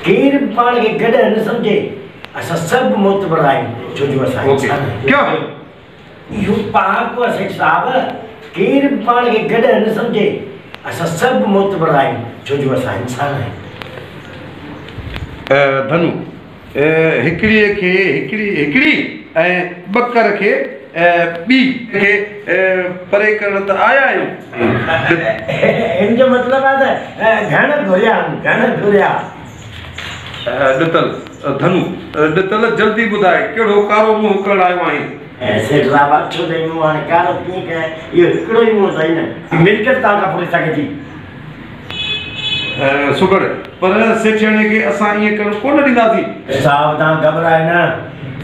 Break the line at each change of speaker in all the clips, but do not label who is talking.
ڪير به پاڻ کي گڏهه نه سمجهي، اسان سڀ معتبر آهيون، ڇو جو اسان انسان آهيون. اهو پهاڪو آهي سيٺ صاحب، ڪير به پاڻ کي گڏهه نه سمجهي، اسان سڀ معتبر آهيون، ڇو جو اسان انسان آهيون.
ڌنو، هڪڙيء کي هڪڙي هڪڙي ۽ ٻڪر کي ٻي کي پري ڪرڻ ته آيا آهيون.
ان جو مطلب آهي ته گهڻ گهريا آهن، گهڻ گهريا.
ڏتل، ڌنو، ڏتل جلدي ٻڌاء ڪهڙو ڪارو منهن ڪرڻ آيو آهين؟
سيٺ صاحب، اڇو ته منهن هاڻي ڪارو ڪيئن ڪيان، اهو هڪڙو ئي منهن اٿئي نه. ملڪيت توهان کان ڦري سگهي ٿي.
سگهڙ، پر سيٺياڻيء کي اسان ائين ڪرڻ ڪونه ڏينداسين.
صاحب، توهان گهٻرايو نه،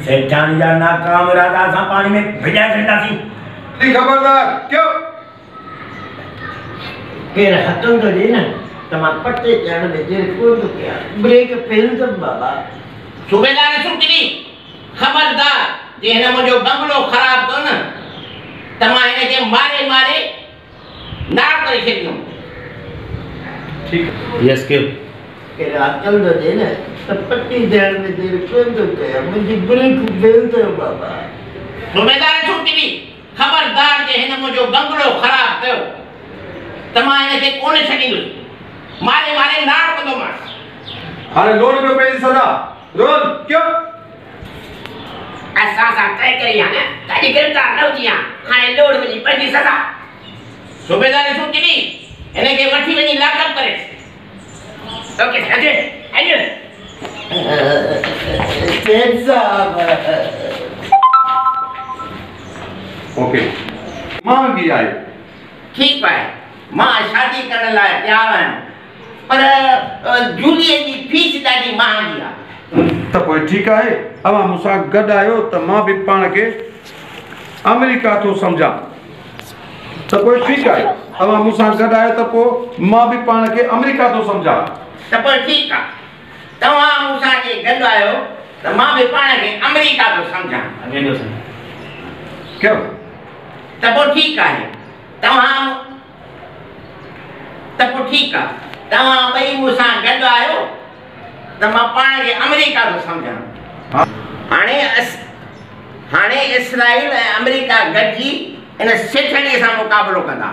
سيٺياڻي جا ناڪام ارادا اسان پاڻي ۾ ڀڄائي ڇڏينداسين.
خبردار، ڪيو؟
ڪير هٿن ٿو ڏئي نه ته مان پٽي چڙهڻ ۾ دير ڪونه ٿو ڪيان، بريڪ فيل اٿم بابا.
صوبيدار سوٽي، خبردار جي هن منهنجو بنگلو خراب ڪيو نه ته مان هن کي ماري ماري نار ڪري ڇڏيندم.
ٺيڪ.
يس ڪيو.
ڪير عقل ٿو ڏئي نه ته پٽي ٿيڻ ۾ دير ڪونه ٿو ڪيان، منهنجي بريڪ فيل اٿو بابا.
صوبيدار سوٽي، خبردار جي هن منهنجو بنگلو خراب ڪيو ته مان هن کي ڪونه ڇڏيندس، ماري ماري نار ڪندومانس.
هاڻي لوڙ پيو پئي سزا. رول ڪيو.
اسان سان طئي ڪري ها نه ته اڄ گرفتار نه هجي ها، هاڻي لوڙ وڃي پنهنجي سزا. صوبيدار سوٽي، هن کي وٺي وڃي لاڪ اپ ڪريس. اوڪي اچ اچ.
سيٺ صاحب.
اوڪي مهانگي آهي.
ٺيڪ آهي، مان شادي ڪرڻ لاء تيار آهيان، پر جوليء جي فيس ڏاڍي مهانگي آهي.
ته پوء ٺيڪ آهي، اوهان مون سان گڏ آهيو ته مان به پاڻ کي آمريڪا ٿو سمجهان. ته پوء ٺيڪ آهي، اوهان مون سان گڏ آهيو ته پوء مان به پاڻ کي آمريڪا ٿو سمجهان.
ته پوء ٺيڪ آهي، توهان مون سان جي گڏ آهيو ته مان به پاڻ کي آمريڪا ٿو سمجهان.
ڪيو؟
ته پوء ٺيڪ آهي، توهان ته پوء ٺيڪ آهي، توهان ٻئي مون سان گڏ آهيو ته مان پاڻ کي آمريڪا ٿو سمجهان. هاڻي هاڻي اسرائيل ۽ آمريڪا گڏجي ان سيٺياڻيء سان مقابلو ڪندا.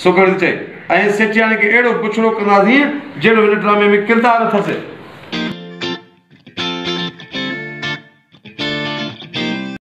سگهڙ چئي، ۽ سيٺياڻي کي اهڙو بڇڙو ڪنداسين جهڙو هن ڊرامي ۾ ڪردار اٿس.